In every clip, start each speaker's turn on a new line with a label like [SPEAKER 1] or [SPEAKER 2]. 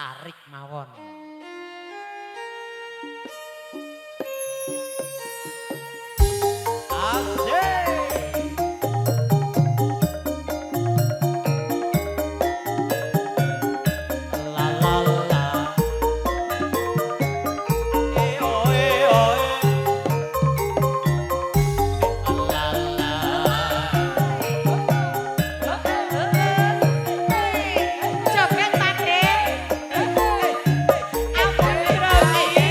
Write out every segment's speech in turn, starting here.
[SPEAKER 1] Tarik mawon. Asik. La la la. Eh oh eh oh eh. La la.
[SPEAKER 2] Joget, Pakde. Ampun, Pakde.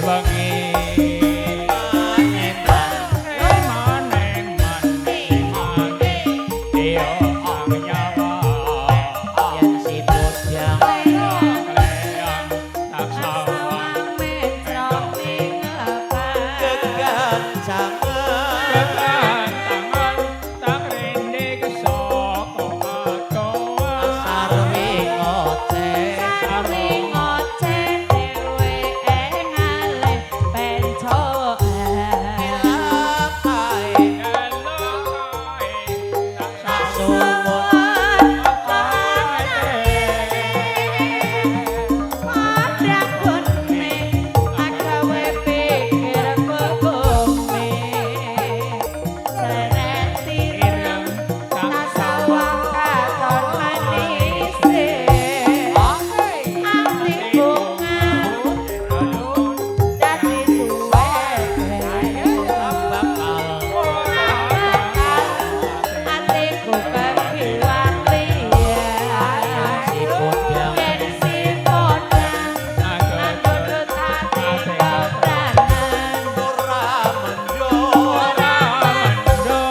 [SPEAKER 2] wengi. Eman eman ati iya ang nyawa.
[SPEAKER 1] Yen si bujang
[SPEAKER 2] Leang tak sawang
[SPEAKER 1] gegancangan.
[SPEAKER 2] Kegantangan tak rindik saka adohan.
[SPEAKER 1] Sarwi ngoceh.
[SPEAKER 3] Sarwi ngoceh dheweke ngalih pencokan.
[SPEAKER 1] Elakae
[SPEAKER 2] Elakae tak
[SPEAKER 1] tak
[SPEAKER 2] sawang
[SPEAKER 1] suwun.
[SPEAKER 3] Padha kuning agawe pikir bebome. Seret ireng tak sawang katon manise. Ati bunga dadi tuwek.
[SPEAKER 1] Bakal
[SPEAKER 3] Atiku kekiwan liya.
[SPEAKER 1] Si bujang
[SPEAKER 3] Yen si podang nandut ati kepranan.
[SPEAKER 1] Ora mendo.
[SPEAKER 2] Ora mendo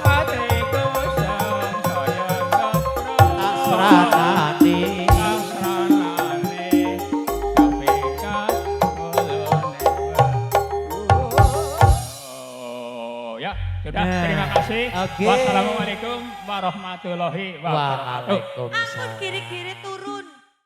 [SPEAKER 2] atiku sangsaya keprok.
[SPEAKER 1] Asranane.
[SPEAKER 2] Asranane kepikat ulune. Oh, ya, sudah, terima kasih.
[SPEAKER 1] Oke.
[SPEAKER 2] Wassalamualaikum warahmatullahi wabarakatuh.
[SPEAKER 1] Waalaikumsalam.
[SPEAKER 3] Ampun giri-giri turu.